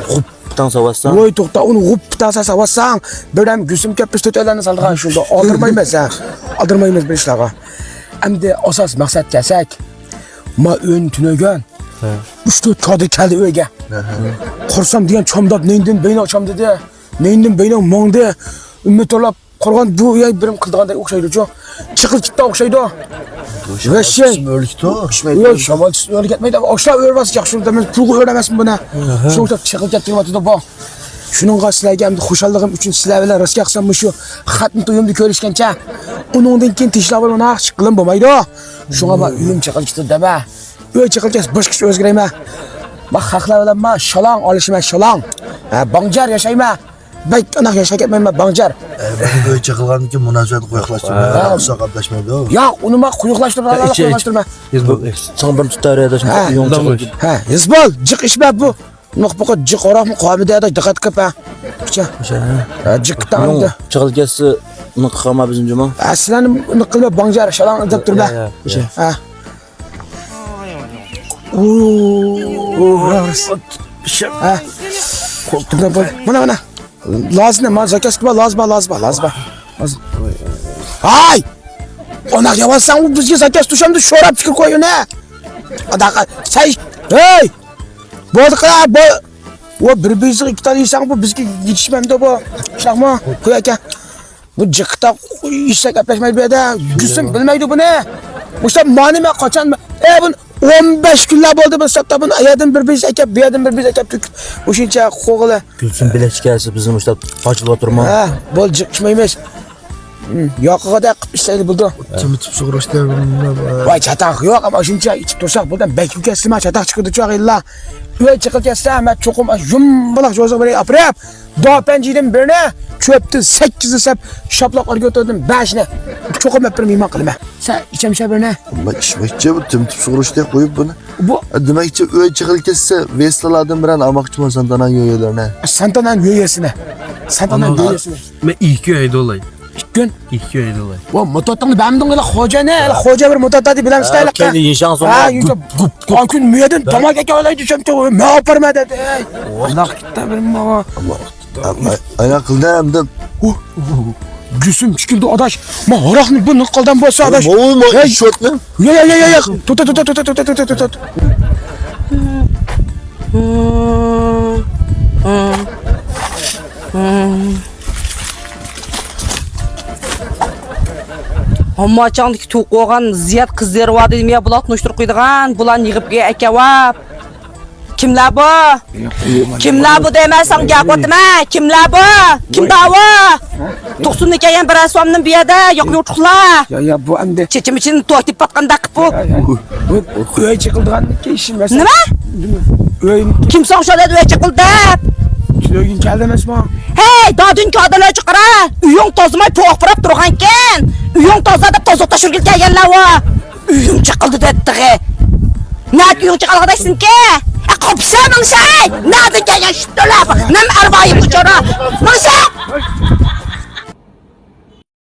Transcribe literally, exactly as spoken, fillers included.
غۇپپىتاڭ ساۋاتساڭ. ۋوي، توختا، ئۇنى غۇپپىتاڭ ساۋاتساڭ، بىردەم گۈلسۈم كەپپىس تۆتەيلەننى سالىدىغان شۇنداق. ئالدىرمايمىز، ھە. ئالدىرمايمىز بىر ئىشلارغا. ئەمدى ئاساس مەقسەتكە كەلسەك، ما ئۆينى تۈنۈگۈن. ھە. ئۈچ تۆت كادىر كەلدى ئۆيگە. ھە، ھە. قورسام دېگەن چامداپ، نەينىدىن بەيناق چامدىدى. نەينىدىن بەيناق ماڭدى. ئۈممەت توراپ قارىغان بۇ ياي بىرىم قىلىدىغاندەك ئوخشايدۇ چۇ. چېقىلىپ كېتىدىغان ئوخشايدۇ. ۋەششەي. ئۆرلۈكتۇ. ياق، شامال چۈشسە ئۆرلۈپ كەتمەيدۇ. ئاشۇلار ئۆرۈۋالسا ياخشى بولىدۇ. مەن پۇلغا ئۆرەمەسمەن بۇنى. ھە. شۇ چېقىلىپ كەتكىلى بۇ. شۇنىڭغا سىلەرگە ئەمدى خۇشاللىقىم ئۈچۈن سىلەر بىلەن راست گەپ قىلسام، مۇشۇ خەتنە تويۇمدا كۆرۈشكەنچە، ئۇنىڭدىن كېيىن تىنچلىق بىلەن ئۇنداق چىققىلىمۇ بولمايدۇ. شۇڭا ما ئۆيۈم چېقىلىپ كېتىدۇ دەمە. ئۆي چېقىلىپ كەتسە باشقىچە ئۆزگىرەيمەن. ما خەقلەر بىلەن ما شالاڭ ئالىشىمەن، شالاڭ. ھە، باڭجار ياشايمەن. بەك ئاناق ياشاپ كەتمەيمەن، باڭجار. ئە، ئۆي چېقىلغاندىن كېيىن مۇناسىۋەتنى قويۇقلاشتۇرما. ھە. ئۇزاق گەپلەشمەيدۇ. ياق، ئۇنى ما قويۇقلاشتۇرما، قويۇقلاشتۇرما. ھېزبول، ساڭا بىر تۇتار ئاداش، ھە. ئۆيۈڭ چېقىلىپ. ھە، ھېزبول، جىق ئىش بار بۇ. نوق بۇقا جىق ئوراقمۇ قالمىدى ئاداش، دىققەت قىلىپ ھە. ئىچە. ھە، جىق قىتاڭ ئەمدى. چىقىپ كەتسە، نوق قالما بىزنىڭ جۇما. ھە، سىلەرنى نوق قىلما، باڭجار، شالاڭ ئىزدەپ تۇرما. ھە. ھە. مانا، مانا. لازىم، مانا زاكاز قىلما، لازىم، لازىم، لازىم. ھاي! ئۇنداق يەۋالساڭ، بۇ بىزگە زاكاز توشامدۇ، شوراپ چىقىپ قوي ئۇنى. ئاداقا، سەي، ھەي! بولدى قىلا، بو-، ئۇ بىر بېزىغا ئىككى تال يېسەڭ، بۇ بىزگە يېتىشمەمدۇ بۇ. شاقما، قوي ئاكا. بۇ جىقتا يېسە گەپلەشمەيدۇ بۇ يەردە. گۈلسۈم بىلمەيدۇ بۇنى. مۇشۇ مانىمە قاچان، ئە، بۇنى ئون بەش كۈنلەر بولدى، بۇ ساپتا بۇنى ئاياردىن بىر بېز ئەكەپ، بۇ يەردىن بىر بېز ئەكەپ تۆكۈپ، مۇشۇنچە قوغىلى. گۈلسۈم بېلەتچى كەلسە بىزنى مۇشۇنداق پارچىلاپ ئولتۇرما. ھە، بولدى، جىق ئىچمەيمىز. ھىم، ياقىغۇدەك قىلىپ ئىشلەيلى بولدى. تېمىتىپ سۇغۇرۇشتا. ۋاي، چاتاق يوق، ئەمما شۇنچە ئىچىپ تۇرساق بولدى. بەك كەسلىما چاتاق چىقىدۇ چاغ ئىللا. ئۆي چېقىپ كەتسە، مەن چوقۇم يۇمبىلاق جوزىغا بىرى ئاپىرىپ، داپەنجىدىن بىرنى، چۆپتىن سەككىزنى سەپ، شاپلاق ئارگىتوردىن بەشنى چوقۇم ئەپ بىر مېھمان قىلىمەن. سەن ئىچەمسەن بىرنى؟ مەن ئىچمەكچى، بۇ تېمىتىپ سۇغۇرۇشتا قويۇپ بۇنى. بۇ دېمەكچى، ئۆي چېقىلىپ كەتسە، ۋېسلالاردىن بىرەرنى ئالماقچىمەن سانتانان يۆيەلەرنى. سانتانان يۆيەسىنى. سانتانان يۆيەسىنى. مەن ئىككى ئۆيدە ئولاي. ئىككى كۈن؟ ئىككى ئۆيدە ئولاي. ۋا، مۇتاتىڭنى بەمدىڭ ئىلا خوجانى، ئىلا خوجا بىر مۇتات دېدى، بىلەمسىز ھە، ئىلا. كەينى يېشاڭ سوڭا ھە، گۇپ، گۇپ، گۇپ. ئون كۈن مۇيەدىن تاماكا ئەكەۋالايدۇ، شۇنچە مەن ئاپارمەن دېدى. ئەي، ئۇنداق كېتتى بىر ماڭا. ئاينا قىلدى ئەمدى. گۈسۈم چىكىلدى ئاداش. ما ھاراقنى بۇ نىق قىلدىم بولسا ئاداش. مو، مو، ئىشۋەتنى. يا، يا، يا، يا، يا. توت، توت، توت. ھامماچاڭدىكى تۇغۇپ بولغان زىياد قىزلىرى بار دېدىم يا، بۇلار تونۇشتۇرۇپ قويىدىغان، بۇلارنى يىغىپ ئەكەۋاپ. كىملەر بۇ؟ كىملەر بۇ دەيمەن ساڭا، گەپ قىلىۋاتىمەن. كىملەر بۇ؟ كىم داۋۇ؟ تۇغسۇندىن كەلگەن بىرەر سومنىم بۇ يەردە، ياق يوتۇقلار. يا، يا، بۇ ئەمدى. چېچىم ئىچىدىن توك تېپىپ ئاتقاندەك قىلىپ بۇ. يا، يا. بۇ ئۆي چېقىلدىغاندىكى ئىش ئەمەس. نېمە؟ ئۆي. كىم ساڭا شۇ دېدى ئۆي چېقىلدى دەپ؟ تۈنۈگۈن كەلدى ئەمەسمۇ؟ ھەي، دادۈن كادىلەر چىقىرا. ئۆيۈڭ توزىماي پوق پۇراپ تۇرغانكەن. ئۆيۈڭ توزا دەپ توزۇق تاشۇرغىلى كەلگەنلەر ئۇ. ئۆيۈم چېقىلدى دەتتىغى. نەدە ئۆيۈڭ چېقىلغان دەيسىنكى؟ ئە، قوپسا ماڭساي! نەدىن كەلگەن شۇپتۇرلا؟ نەم ئەرۋايىمغا چورا. ماڭسا!